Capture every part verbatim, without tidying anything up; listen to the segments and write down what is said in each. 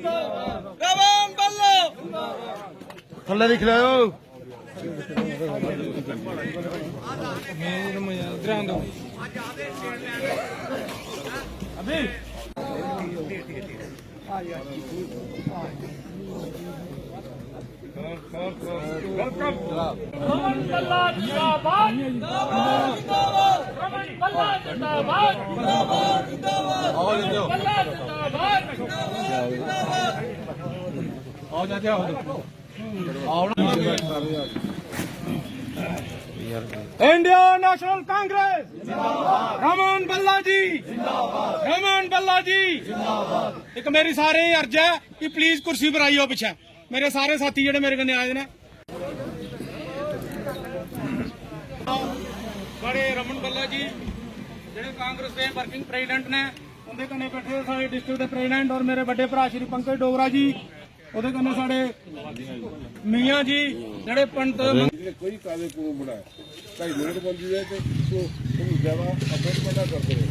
रमन बल्ला। थल्ले दिक्खी लैओ। रमन बल्ला जिंदाबाद। रमन बल्ला जिंदाबाद। रमन बल्ला जिंदाबाद। इंडिया नेशनल कांग्रेस, रमन बल्ला जी, रमन बल्ला जी। एक मेरी सारे अर्ज है कि प्लीज कुर्सी पर आइयो पिच्छे, मेरे सारे साथी जेह्ड़े मेरे कन्नै आए दे न। साढ़े रमन बल्ला जी जेह्ड़े कांग्रेस दे वर्किंग प्रेसिडेंट ने, उं'दे कन्नै बैठे दे साढ़े डिस्ट्रिक्ट दे प्रेसिडेंट और मेरे बड्डे भ्राऽ श्री पंकज डोगरा जी, ओह्दे कन्नै साढ़े मियां जी जेह्ड़े पंत। कोई काले को बना ढाई मिनट बंदी है तो उसको तुम ज्यादा अफेक्ट मना करते हो।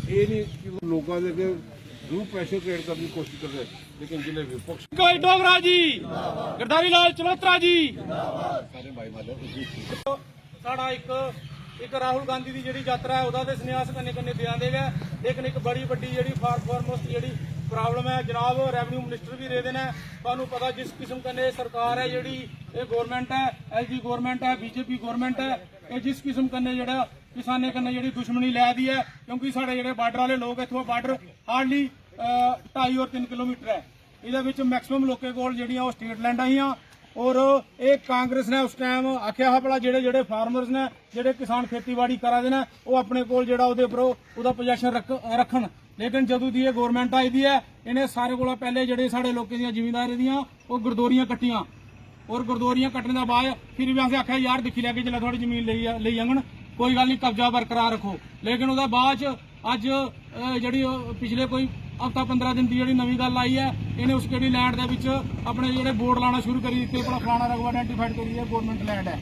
ये नहीं कि लोगों के जरूर प्रेशर क्रिएट करने की कोशिश कर रहे हैं, लेकिन जिले विपक्ष कोई डोगरा जी, गरदारी लाल चलोत्रा जी। साढ़ा इक, इक राहुल गांधी दी जेह्ड़ी यात्रा ऐ, ओह्दा ते संन्यास कन्नै कन्नै देआ दे गै, लेकिन इक बड़ी बड्डी जेह्ड़ी फा-, फॉरमोस्ट जेह्ड़ी प्रॉब्लम ऐ जनाब, रेवेन्यू मिनिस्टर बी रेह्दे न, तुहानू पता जिस किस्म कन्नै एह् सरकार ऐ जेह्ड़ी, एह् गौरमेंट ऐ, एलजी गौरमेंट ऐ, बीजेपी गौरमेंट ऐ, एह् जिस किस्म कन्नै जेह्ड़ा किसानें कन्नै जेह्ड़ी दुश्मनी लै दी ऐ, क्योंकि साढ़े जेह्ड़े बार्डर आह्ले लोक, इत्थुआं बार्डर हार्डली ढाई और तिन्न किलोमीटर ऐ। एह्दे बिच मैक्सिमम लोकें कोल जेह्ड़ियां ओह् स्टेट लैंडां हियां और एह् कांग्रेस ने उस टाइम आखेआ हा भला जेह्ड़े जेह्ड़े फार्मर्स ने, जेह्ड़े किसान खेतीबाड़ी करा दे न, ओह् अपने कोल जेह्ड़ा ओह्दे उप्पर ओह्, ओह्दा पोजेशन रक्ख-, रक्खन। लेकिन जदूं दी एह् गौरमेंट आई दी ऐ, इ'नें सारें कोला पैह्ले जेह्ड़े साढ़े लोकें दियां जमींदारें दियां ओह् गरदौरियां कट्टियां और गरदौरियां कट्टने दे बाद फिर बी असें आखेआ यार दिक्खी लैगे जिसलै थुआढ़ी जमीन लेई, लेई जाङन, कोई गल्ल निं, कब्जा बरकरार रक्खो। लेकिन ओह्दे बाद च अज्ज, अ, जेह्ड़ी ओह् पिछले कोई हफ्ता पंदरां दिन दी जेह्ड़ी नमीं गल्ल आई ऐ, इ'नें उस केह्ड़ी लैंड दे बिच अपने जेह्ड़े बोर्ड लाना शुरू करी दित्ते, भला फलाना रकबा आइडेंटिफाइड करियै गौरमेंट लैंड ऐ।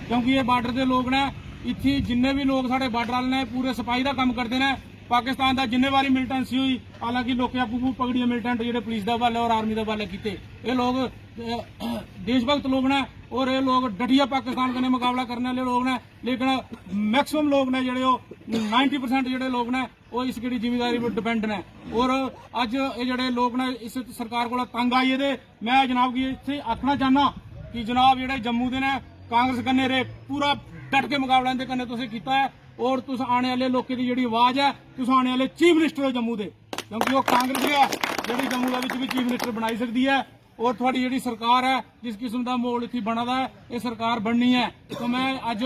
क्योंकि एह् बार्डर दे लोक न, इत्थै जिन्ने बी लोक साढ़े बार्डर आह्ले न, पूरे सपाही दा कम्म करदे न। पाकिस्तान दा जिन्ने बारी मिलिटेंसी होई, हालांकि लोकें आपूं आपूं पकड़ियै मिलिटेंट जेह्ड़े पुलिस दे हवाले और आर्मी दे हवाले कीते। एह् लोक, अ, देशभक्त लोक न और एह् लोक डटियै पाकिस्तान कन्नै मकाबला करने आह्ले लोक न। लेकिन मैक्सिमम लोक ने जेह्ड़े ओह् नाइंटी परसेंट जेह्ड़े लोक ने ओह् इस केह्ड़ी जिमीदारी पर डिपेंड ने। और अज्ज एह् जेह्ड़े लोक ने इस सरकार कोला तंग आई गेदे। मैं जनाब गी इत्थै आखना चाहना कि जनाब जेह्ड़े जम्मू दे ने कांग्रेस कन्नै रेह्, पूरा डट के मकाबला इंदे कन्नै तुसें कीता ऐ। और तुस आने आह्ले लोकें दी जेह्ड़ी आवाज ऐ, तुस आने आह्ले चीफ मिनिस्टर ओ जम्मू दे, क्योंकि ओह् कांग्रेस गै ऐ जेह्ड़ी जम्मू दे बिच बी चीफ मिनिस्टर बनाई सकदी ऐ। और थुआड़ी जेह्ड़ी सरकार ऐ, जिस किस्म दा म्हौल इत्थै बना दा ऐ, एह् सरकार बननी ऐ। तो मैं अज्ज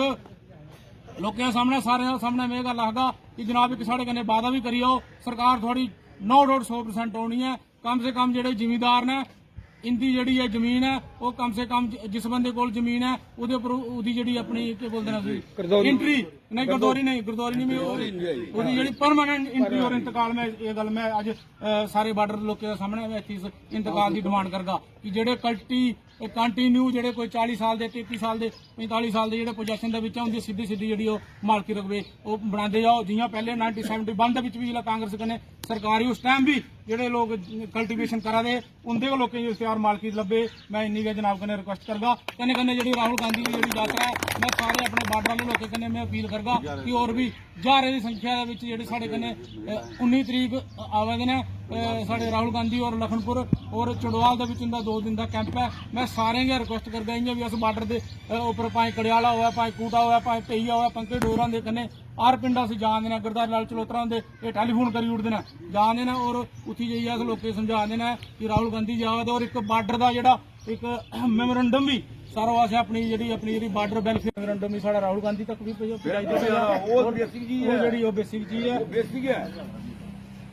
लोकें दे सामनै, सारें दे सामनै मैं एह् गल्ल आखगा कि जनाब इक साढ़े कन्नै वादा बी करी आओ, सरकार थुआड़ी नो डाउट सौ परसेंट औनी ऐ। कम से कम जेह्ड़े जिमींदार न, इंदी जेह्ड़ी एह् जमीन ऐ, ओह् कम से कम जि-, जिस बंदे कोल जमीन ऐ, ओह्दे उप्पर ओह्दी जेह्ड़ी अपनी, केह् बोलदे न उसी? करदौरी। एंट्री, नहीं, करदौरी नहीं, करदौरी नहीं, मैं ओह्दी, ओह्दी जेह्ड़ी परमानेंट एंट्री और इंतकाल, मैं एह् गल्ल मैं अज्ज, अ, सारे बार्डर लोकें दे सामनै मैं इस इंतकाल दी डिमांड करगा कि जेह्ड़े कल्टी, कंटिन्यू जेह्ड़े कोई चाली साल दे, तेती साल दे, पंजताली साल दे जेह्ड़े पोजेशन दे बिच ऐ, उंदी सिद्धी सिद्धी जेह्ड़ी ओह् मालकी रकबे ओह् बनांदे जाओ। जियां पैह्ले नाइंटीन सेवेंटी वन दे बिच बी जिसलै कांग्रेस कन्नै सरकार ही, उस टाइम बी जेह्ड़े लोक कल्टीवेशन करा दे, उंदे गै लोकें गी इख्तियार मालकी लब्भे। मैं इन्नी गै जनाब कन्नै रिक्वेस्ट करगा। कन्नै कन्नै जेह्ड़ी राहुल गांधी दी जेह्ड़ी यात्रा ऐ, मैं सारे अपने बार्डर आह्ले लोकें कन्नै मैं अपील करगा कि होर बी ज्हारें दी संख्या दे बिच जेह्ड़े साढ़े कन्नै, अ, उन्नी तरीक आवा दे न, अ, साढ़े राहुल गांधी होर लखनपुर और चंडोआल दे बिच इंदा दो दिन दा कैंप ऐ। मैं सारें गै रिक्वेस्ट करगा, इ'यां बी अस बार्डर दे, अ, उप्पर भाएं कड़ियाला होऐ, भाएं कूटा होऐ, भाएं पेइया होऐ, पंकज डोगरा हुंदे कन्नै हर पिंडा अस जा दे न। गरदारी लाल चलोत्रा हुंदे एह् टैलीफोन करी ओड़दे न, जा दे न और उत्थै जाइयै अस लोकें गी समझा दे न कि राहुल गांधी जा दे और इक बार्डर दा जेह्ड़ा इक मेमोरेंडम बी सारा असें अपनी जेह्ड़ी, अपनी जेह्ड़ी बार्डर वेलफेयर मेमोरेंडम बी साढ़ा राहुल गांधी तक बी पजाई दित्ता जा। ओह् और बेसिक चीज ओह् ऐ। जेह्ड़ी ओह् बेसिक चीज ऐ। बेसिक ऐ।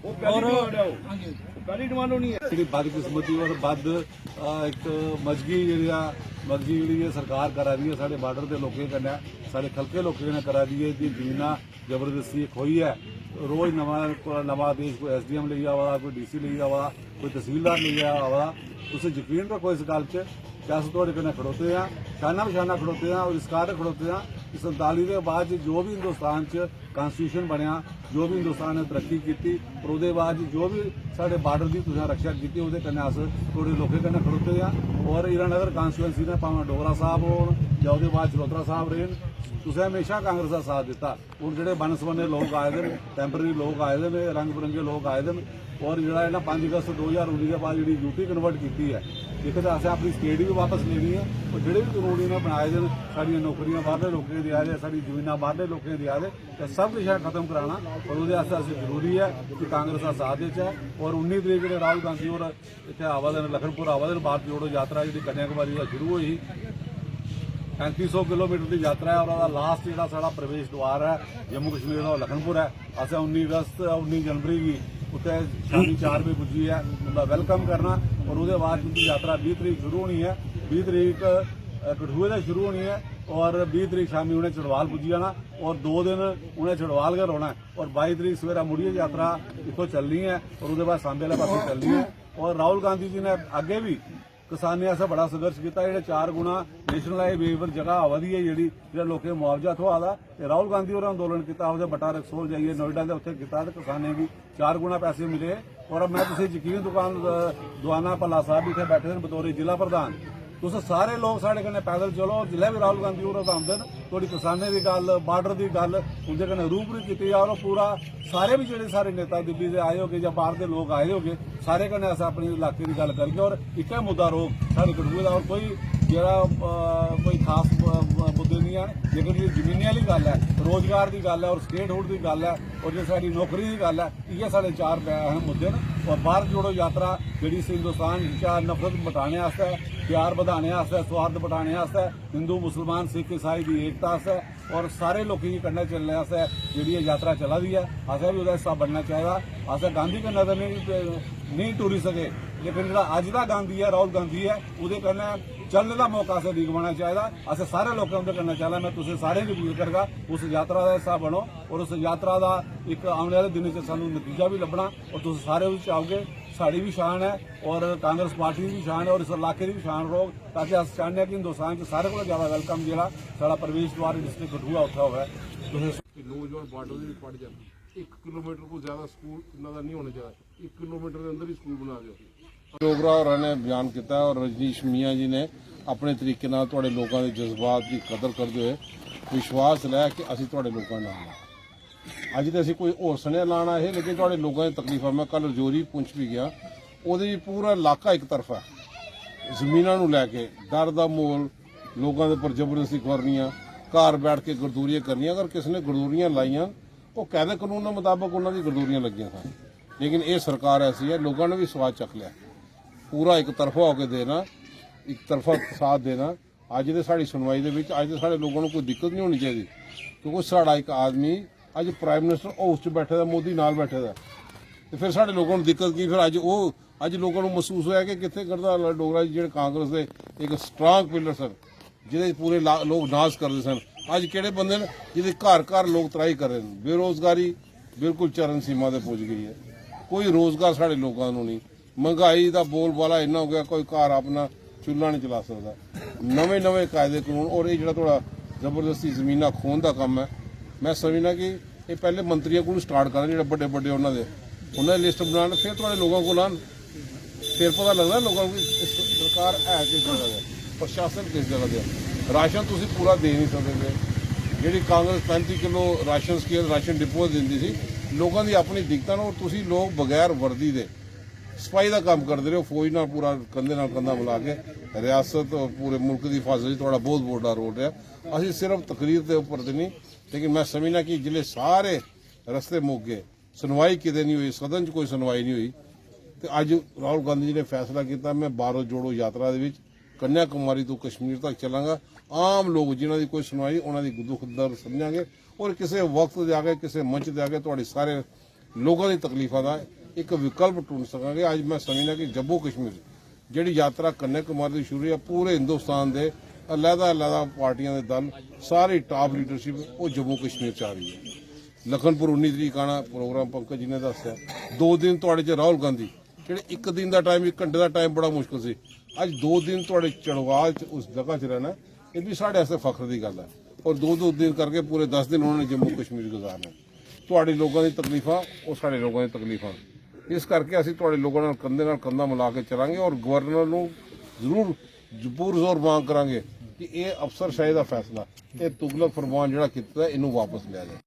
ओह् पैह्ली और डिमांड ऐ ओह्। हां जी। पैह्ली डिमांड होनी ऐ। जेह्ड़ी बदकिस्मती और बद, अ, इक मजगी जेह्ड़ी आ, मजगी जेह्ड़ी ऐ सरकार करा दी ऐ साढ़े बार्डर दे लोकें कन्नै, साढ़े खलके लोकें कन्नै करा दी ऐ, इंदी जमीनां जबरदस्ती खोइयै रोज नमां कोला नमां आदेश कोई एसडीएम लेई आवा दा, कोई डीसी लेई आवा दा, कोई तहसीलदार लेई आवा दा। तुसें यकीन रक्खो इस गल्ल च कि अस थुआढ़े कन्नै खड़ोते आं, शाना बशाना खड़ोते आं और इस कारण खड़ोते आं कि संताली दे बाद च जो बी हिंदुस्तान च कॉन्स्टिट्यूशन बनेआ, जो भी हिंदुस्तान ने तरक्की कीती और ओह्दे बाद जो भी साढ़े बार्डर दी तुसें रक्षा कीती, ओह्दे कन्नै अस थुआढ़े लोकें कन्नै खड़ोते आं। और हीरानगर कॉन्स्टिट्यूएंसी ने भामें डोगरा साहब होन जां ओह्दे बाद चलोत्रा साहब रेह् न, तुसें हमेशा कांग्रेस दा साथ दित्ता। हून जेह्ड़े बन्न सबन्ने लोक आए दे न, टैम्परेरी लोक आए दे न, रंग बरंगे लोक आए दे न, और जेह्ड़ा इ'नें पंज अगस्त दो ज्हार उन्नी दे बाद जेह्ड़ी यूटी कन्वर्ट कीती ऐ, इक ते असें अपनी स्टेट बी वापस लेनी ऐ, और जेह्ड़े बी कानून इ'नें बनाए दे न, साढ़ियां नौकरियां बाह्रले लोकें गी देआ दे, साढ़ी जमीनां बाह्रले लोकें गी देआ दे, ते सब किश ऐ खत्म कराना। और ओह्दे आस्तै असें जरूरी ऐ कि कांग्रेस दा साथ देचै। और उन्नी तरीक जेह्ड़े राहुल गांधी होर इत्थै आवा दे न, लखनपुर आवा दे न, भारत जोड़ो यात्रा जेह्ड़ी कन्याकुमारी दा शुरू होई ही, पैंती सौ किलोमीटर दी यात्रा ऐ और ओह्दा लास्ट जेह्ड़ा साढ़ा प्रवेश द्वार ऐ जम्मू कश्मीर दा, ओह् लखनपुर ऐ। असें उन्नी अगस्त, उन्नी जनवरी गी उत्थै शामी चार बजे पुज्जियै उं'दा वेलकम करना और ओह्दे बाद उं'दी यात्रा बीह् तरीक शुरू होनी ऐ। बीह् तरीक अ, कठुए दा शुरू होनी ऐ और बीह् तरीक शामी उ'नें चड़वाल पुज्जी जाना और दो दिन उ'नें चड़वाल गै रौह्ना ऐ और बाई तरीक सवेरै मुड़ियै यात्रा इत्थों चलनी ऐ और ओह्दे बाद सांबे आह्ले पासै चलनी ऐ। और राहुल गांधी जी ने अग्गें बी किसानें आस्तै बड़ा संघर्ष कीता। जेह्ड़े चार गुणा नेशनल हाईवे पर जगह आवा दी ऐ, जेह्ड़ी जेह्ड़ा लोकें गी मुआवजा थ्होआ दा, ते राहुल गांधी होरें अंदोलन कीता, ओह्दे बटारकसोल जाइयै नोएडा दे उत्थें कीता ते किसानें गी चार गुणा पैसे मिले। और अब मैं तुसें यकीन दुकान दुआना, भल्ला साहब भी इत्थें बैठे दे न बतौर जिला प्रधान, तुस सारे लोक साढ़े कन्नै पैदल चलो। और जिसलै बी राहुल गांधी होर औंदे न, थोड़ी किसानें दी गल्ल, बार्डर दी गल्ल उं'दे कन्नै रूबरू कीती जा। और पूरा सारे बी जेह्ड़े साढ़े नेता दिल्ली दे आए होगे जां बाह्र दे लोक आए होगे, सारे कन्नै अस अपने इलाके दी गल्ल करगे और इक्कै मुद्दा रौह्ग साढ़े कठुए दा। और कोई जेह्ड़ा अ, कोई खास अ, मुद्दे निं हैन, लेकिन जेह्ड़ी जमीनें आह्ली गल्ल ऐ, रोजगार दी गल्ल ऐ और स्टेटहुड दी गल्ल ऐ और जे साढ़ी नौकरी दी गल्ल ऐ, इ'यै साढ़े चार अहम मुद्दे न। और भारत जोड़ो यात्रा जेह्ड़ी इस हिंदुस्तान चा नफरत मटाने आस्तै, प्यार बधाने आस्तै, सौहार्द बटाने आस्तै, हिंदू, मुसलमान, सिख, ईसाई दी एकता आस्तै और सारे लोकें गी कन्नै चलने आस्तै जेह्ड़ी एह् यात्रा चला दी ऐ, असें बी ओह्दा हिस्सा बनना चाहिदा। असें गांधी कन्नै ते नेईं, नेईं टुरी सके, लेकिन जेह्ड़ा अज्ज दा गांधी ऐ, राहुल गांधी ऐ, ओह्दे कन्नै चलने दा मौका असें नेईं गवाना चाहिदा। असें सारे लोकें उं'दे कन्नै चलना। में तुसें सारें गी अपील करगा, उस यात्रा दा हिस्सा बनो और उस यात्रा दा इक औने आह्ले दिनें च सानूं नतीजा बी लब्भना और तुस सारे ओह्दे च आओगे। साढ़ी बी शान ऐ और कांग्रेस पार्टी दी बी शान ऐ और इस इलाके दी बी शान रौह्ग, ताकि अस चाह्न्ने आं कि हिंदुस्तान च सारें कोला ज्यादा वेलकम जेह्ड़ा साढ़ा प्रवेश द्वार डिस्ट्रिक्ट कठुआ उत्थै होऐ। तुसें नौजवान बार्डर दे ਵਿੱਚ ਪੜ ਜਾਂਦੇ। ਇੱਕ ਕਿਲੋਮੀਟਰ ਤੋਂ ਜ਼ਿਆਦਾ ਸਕੂਲ ਇਹਨਾਂ ਦਾ ਨਹੀਂ ਹੋਣਾ ਚਾਹੀਦਾ। ਇੱਕ ਕਿਲੋਮੀਟਰ ਦੇ ਅੰਦਰ ਹੀ ਸਕੂਲ ਬਣਾ ਦਿਓ। डोगरा होरें ने बयान किया और रजनीश मियां जी ने अपने तरीके ਨਾਲ ਤੁਹਾਡੇ ਲੋਕਾਂ ਦੇ ਜਜ਼ਬਾਤ ਦੀ ਕਦਰ ਕਰਦੇ ਹੋਏ ਵਿਸ਼ਵਾਸ ਦਿਲਾਇਆ ਕਿ ਅਸੀਂ ਤੁਹਾਡੇ ਲੋਕਾਂ ਨਾਲ ਹਾਂ। ਅੱਜ ਤੇ ਅਸੀਂ ਕੋਈ ਹੋਰ ਸੁਨੇਹਾ ਲਾਣਾ ਹੈ, ਲੇਕਿਨ ਤੁਹਾਡੇ ਲੋਕਾਂ ਦੀ ਤਕਲੀਫਾਂ, ਮੈਂ ਕੱਲ ਰਜੌਰੀ, ਪੁੰਛ ਵੀ ਗਿਆ, ਉਹਦੇ ਵੀ ਪੂਰਾ ਇਲਾਕਾ ਇੱਕ ਤਰਫਾ ਹੈ। ਜ਼ਮੀਨਾਂ ਨੂੰ ਲੈ ਕੇ ਡਰ ਦਾ ਮਾਹੌਲ, ਲੋਕਾਂ ਦੇ ਉੱਪਰ ਜ਼ਬਰਦਸਤੀ ਕਰਨੀਆਂ, ਘਰ ਬੈਠ ਕੇ ਗਰਦੌਰੀਆਂ ਕਰਨੀਆਂ। ਅਗਰ ਕਿਸੇ ਨੇ ਗਰਦੌਰੀਆਂ ਲਾਈਆਂ, ਉਹ ਕਾਇਦੇ ਕਾਨੂੰਨ ਦੇ ਮੁਤਾਬਕ ਉਹਨਾਂ ਦੀ ਗਰਦੌਰੀਆਂ ਲੱਗੀਆਂ ਸਨ। ਲੇਕਿਨ ਇਹ ਸਰਕਾਰ ਐਸੀ ਹੈ, ਲੋਕਾਂ ਨੇ ਵੀ ਸਵਾਦ ਚੱਖ ਲਿਆ। ਪੂਰਾ ਇੱਕ ਤਰਫਾ ਹੋ ਕੇ ਦੇਣਾ, ਇੱਕ ਤਰਫਾ ਸਾਥ ਦੇਣਾ। ਅੱਜ ਦੇ ਸਾਡੀ ਸੁਣਵਾਈ ਦੇ ਵਿੱਚ, ਅੱਜ ਦੇ ਸਾਡੇ ਲੋਕਾਂ ਨੂੰ ਕੋਈ ਦਿੱਕਤ ਨਹੀਂ ਹੋਣੀ ਚਾਹੀਦੀ, ਕਿਉਂਕਿ ਸਾਡਾ ਇੱਕ ਆਦਮੀ ਅੱਜ ਪ੍ਰਾਈਮ ਮਿਨਿਸਟਰ ਹਾਊਸ 'ਚ ਬੈਠੇ ਦਾ, ਮੋਦੀ ਨਾਲ ਬੈਠੇ ਦਾ, ਤੇ ਫਿਰ ਸਾਡੇ ਲੋਕਾਂ ਨੂੰ ਦਿੱਕਤ ਕੀ? ਫਿਰ ਅੱਜ ਉਹ, ਅੱਜ ਲੋਕਾਂ ਨੂੰ ਮਹਿਸੂਸ ਹੋਇਆ ਕਿ ਕਿੱਥੇ ਕਰਦਾ ਡੋਗਰਾ ਜੀ, ਜਿਹੜੇ ਕਾਂਗਰਸ ਦੇ ਇੱਕ ਸਟਰੋਂਗ ਪਿਲਰ ਸਨ, ਜਿਹਦੇ ਪੂਰੇ ਲਾ- ਲੋਕ ਨਾਜ਼ ਕਰਦੇ ਸਨ। ਅੱਜ ਕਿਹੜੇ ਬੰਦੇ ਨੇ ਜਿਹਦੇ ਘਰ ਘਰ ਲੋਕ ਤਰਾਈ ਕਰ ਰਹੇ ਨੇ? ਬੇਰੋਜ਼ਗਾਰੀ ਬਿਲਕੁਲ ਚਰਨ ਸੀਮਾ ਤੇ ਪਹੁੰਚ ਗਈ ਹੈ। ਕੋਈ ਰੋਜ਼ਗਾਰ ਸਾਡੇ ਲੋਕਾਂ ਨੂੰ ਨਹੀਂ। ਮਹਿੰਗਾਈ ਦਾ ਬੋਲਬਾਲਾ ਇੰਨਾ ਹੋ ਗਿਆ, ਕੋਈ ਘਰ ਆਪਣਾ ਚੁੱਲ੍ਹਾ ਨਹੀਂ ਚਲਾ ਸਕਦਾ। ਨਵੇਂ ਨਵੇਂ ਕਾਇਦੇ ਕਾਨੂੰਨ ਔਰ ਇਹ ਜਿਹੜਾ ਥੋੜਾ ਜ਼ਬਰਦਸਤੀ ਜ਼ਮੀਨਾਂ ਖੋਣ ਦਾ ਕੰਮ ਹੈ, ਮੈਂ ਸਮਝਣਾ ਕਿ ਇਹ ਪਹਿਲੇ ਮੰਤਰੀਆਂ ਕੋਲ ਸਟਾਰਟ ਕਰਨ, ਜਿਹੜੇ ਵੱਡੇ ਵੱਡੇ ਉਹਨਾਂ ਦੇ, ਉਹਨਾਂ ਦੀ ਲਿਸਟ ਬਣਾਉਣ, ਫਿਰ ਤੁਹਾਡੇ ਲੋਕਾਂ ਕੋਲ ਆਉਣ। ਫਿਰ ਪਤਾ ਲੱਗਦਾ ਲੋਕਾਂ ਨੂੰ ਕਿ ਇਹ ਸ- ਸਰਕਾਰ ਹੈ ਕਿਸ ਜਗ੍ਹਾ ਤੇ, ਪ੍ਰਸ਼ਾਸਨ ਕਿਸ ਜਗ੍ਹਾ ਤੇ ਹੈ। ਰਾਸ਼ਨ ਤੁਸੀਂ ਪੂਰਾ ਦੇ ਨਹੀਂ ਸਕਦੇ ਪਏ। ਜਿਹੜੀ ਕਾਂਗਰਸ ਪੈਂਤੀ kilo ration, scale ration depot ਦਿੰਦੀ ਸੀ, ਲੋਕਾਂ ਦੀ ਆਪਣੀ ਦਿੱਕਤਾਂ ਨੂੰ, ਤੁਸੀਂ ਲੋਕ ਬਗੈਰ ਵਰਦੀ ਦੇ ਸਫਾਈ ਦਾ ਕੰਮ ਕਰਦੇ ਰਹੇ ਹੋ, ਫੌਜ ਨਾਲ ਪੂਰਾ ਕੰਧੇ ਨਾਲ ਕੰਧਾ ਮਿਲਾ ਕੇ। ਰਿਆਸਤ ਔਰ ਪੂਰੇ ਮੁਲਕ ਦੀ ਹਿਫਾਜ਼ਤ 'ਚ ਤੁਹਾਡਾ ਬਹੁਤ ਵੱਡਾ ਰੋਲ ਰਿਹਾ। ਅਸੀਂ ਸਿਰਫ ਤਕਰੀਰ ਦੇ ਉੱਪਰ ਤੇ ਨਹੀਂ, ਲੇਕਿਨ ਮੈਂ ਸਮਝਣਾ ਕਿ ਜ਼ਿਲ੍ਹੇ ਸਾਰੇ ਰਸਤੇ ਮੁੱਕ ਗਏ, ਸੁਣਵਾਈ ਕਿਤੇ ਨਹੀਂ ਹੋਈ, ਸਦਨ 'ਚ ਕੋਈ ਸੁਣਵਾਈ ਨਹੀਂ ਹੋਈ। ਤੇ ਅੱਜ ਰਾਹੁਲ ਗਾਂਧੀ ਜੀ ਨੇ ਫੈਸਲਾ ਕੀਤਾ, ਮੈਂ ਭਾਰਤ ਜੋੜੋ ਯਾਤਰਾ ਦੇ ਵਿੱਚ ਕੰਨਿਆਕੁਮਾਰੀ ਤੋਂ ਕਸ਼ਮੀਰ ਤੱਕ ਚੱਲਾਂਗਾ। ਆਮ ਲੋਕ ਜਿਨ੍ਹਾਂ ਦੀ ਕੋਈ ਸੁਣਵਾਈ, ਉਹਨਾਂ ਦੀ ਦੁੱਖ ਦਰਦ ਸਮਝਾਂਗੇ ਔਰ ਕਿਸੇ ਵਕਤ ਤੇ ਆ ਕੇ, ਕਿਸੇ ਮੰਚ ਤੇ ਆ ਕੇ ਤੁਹਾਡੀ ਸਾਰੇ ਲੋਕਾਂ ਦੀ ਤਕਲੀਫਾਂ ਦਾ ਇੱਕ ਵਿਕਲਪ ਢੂੰਡ ਸਕਾਂਗੇ। ਅੱਜ ਮੈਂ ਸਮਝਦਾ ਕਿ ਜੰਮੂ ਕਸ਼ਮੀਰ ਜਿਹੜੀ ਯਾਤਰਾ ਕੰਨਿਆਕੁਮਾਰੀ ਤੋਂ ਸ਼ੁਰੂ ਹੈ, ਪੂਰੇ ਹਿੰਦੁਸਤਾਨ ਦੇ ਅਲੱਗ-ਅਲੱਗ ਪਾਰਟੀਆਂ ਦੇ ਦਲ, ਸਾਰੀ ਟਾਪ ਲੀਡਰਸ਼ਿਪ ਉਹ ਜੰਮੂ ਕਸ਼ਮੀਰ ਚ ਆ ਰਹੀ ਹੈ। ਲਖਨਪੁਰ ਉੱਨੀ ਤਰੀਕ ਆਣਾ ਪ੍ਰੋਗਰਾਮ, ਪੰਕਜ ਜੀ ਨੇ ਦੱਸਿਆ। ਦੋ ਦਿਨ ਤੁਹਾਡੇ ਚ ਰਾਹੁਲ ਗਾਂਧੀ, ਜਿਹੜੇ ਇੱਕ ਦਿਨ ਦਾ ਟਾਈਮ, ਇੱਕ ਘੰਟੇ ਦਾ ਟਾਈਮ ਬੜਾ ਮੁਸ਼ਕਲ ਸੀ, ਅੱਜ ਦੋ ਦਿਨ ਤੁਹਾਡੇ ਚੜਵਾਲ ਚ, ਉਸ ਜਗ੍ਹਾ ਚ ਰਹਿਣਾ, ਇਹ ਵੀ ਸਾਡੇ ਵਾਸਤੇ ਫਖਰ ਦੀ ਗੱਲ ਹੈ। ਔਰ ਦੋ ਦੋ ਦਿਨ ਕਰਕੇ ਪੂਰੇ ਦਸ ਦਿਨ ਉਹਨਾਂ ਨੇ ਜੰਮੂ ਕਸ਼ਮੀਰ ਗੁਜ਼ਾਰਨਾ। ਤੁਹਾਡੇ ਲੋਕਾਂ ਦੀ ਤਕਲੀਫਾਂ, ਉਹ ਸਾਡੇ ਲੋਕਾਂ ਦੀ ਤਕਲੀਫਾਂ। ਇਸ ਕਰਕੇ ਅਸੀਂ ਤੁਹਾਡੇ ਲੋਕਾਂ ਨਾਲ ਕੰਧੇ ਨਾਲ ਕੰਧਾ ਮਿਲਾ ਕੇ ਚੱਲਾਂਗੇ ਔਰ ਗਵਰਨਰ ਨੂੰ ਜ਼ਰੂਰ ਜ- ਪੁਰਜ਼ੋਰ ਮੰਗ ਕਰਾਂਗੇ ਕਿ ਇਹ ਅਫਸਰਸ਼ਾਹੀ ਦਾ ਫੈਸਲਾ, ਇਹ ਤੁਗਲਕ ਫਰਮਾਨ ਜਿਹੜਾ ਕੀਤਾ, ਇਹਨੂੰ ਵਾਪਸ ਲਿਆ ਜਾਏ।